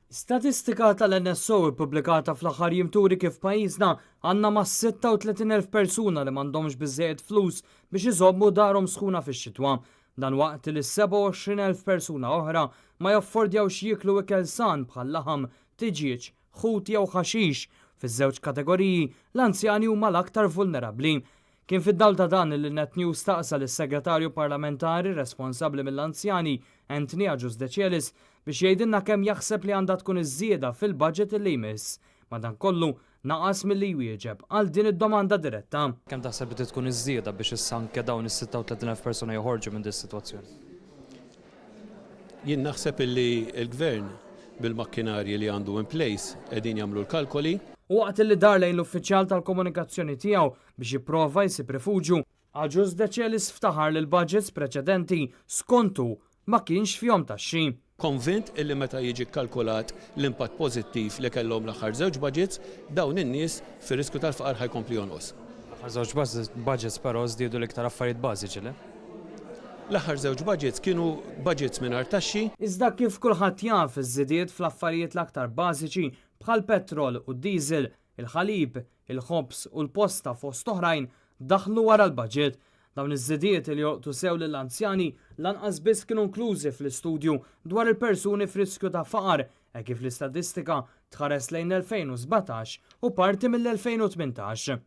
Statistika tal-NSO ippubblikata fl-aħħar jiem turi kif pajjiżna għandna mas-36,000 persuna li m'għandhomx biżżejjed flus biex iżommu darhom sħuna fix-xitwa. Dan waqt li 27,000 persuna oħra ma jaffordjawx jieklu ikel san bħal laħam, tiġieġ, ħut jew ħaxix. Fiż-żewġ kategoriji, l-anzjani huma l-aktar vulnerabbli. Kien fid-dawl ta' dan li Net News staqsa lis-Segretarju Parlamentari responsabbli mill-anzjani, Anthony Agius Decelis, biex jgħidilna kemm jaħseb li għandha tkun iż-żieda fil-budget li jmiss. Madankollu, naqas milli jwieġeb għal din id-domanda diretta. Kemm taħseb li tkun iż-żieda biex issa anke dawn is-36,000 persuna joħorġu minn din is-sitwazzjoni? Jien naħseb illi l-Gvern bil-makkinarji li għandu in place qegħdin jagħmlu l-kalkoli. U waqt li dar lejn l-uffiċjal tal-komunikazzjoni tiegħu biex jipprova jsib rifuġju, Agius Decelis ftaħar li l-budgets preċedenti skontu ma kienx fihom taxxi. Konvint illi meta jiġi kkalkulat l-impatt pożittiv li kellhom l-aħħar żewġ budgets, dawn in-nies fir-riskju tal-faqar ħa jkompli jonqos. L-aħħar żewġ budgets però żdiedu l-iktar affarijiet bażiċi, le? L-aħħar żewġ budgets kienu budgets mingħajr taxxi. Iżda kif kulħadd jaf, iż-żidiet fl-affarijiet l-aktar bażiċi bħal petrol u diesel, il-ħalib, il-ħobż u l-posta fost oħrajn daħlu wara l-budget. Dawn iż-żidiet li jolqtu sew lill-anzjani lanqas biss kienu inklużi fl-istudju dwar il-persuni f'riskju ta' faqar e kif l-istatistika tħares lejn 2017 u parti mill-2018.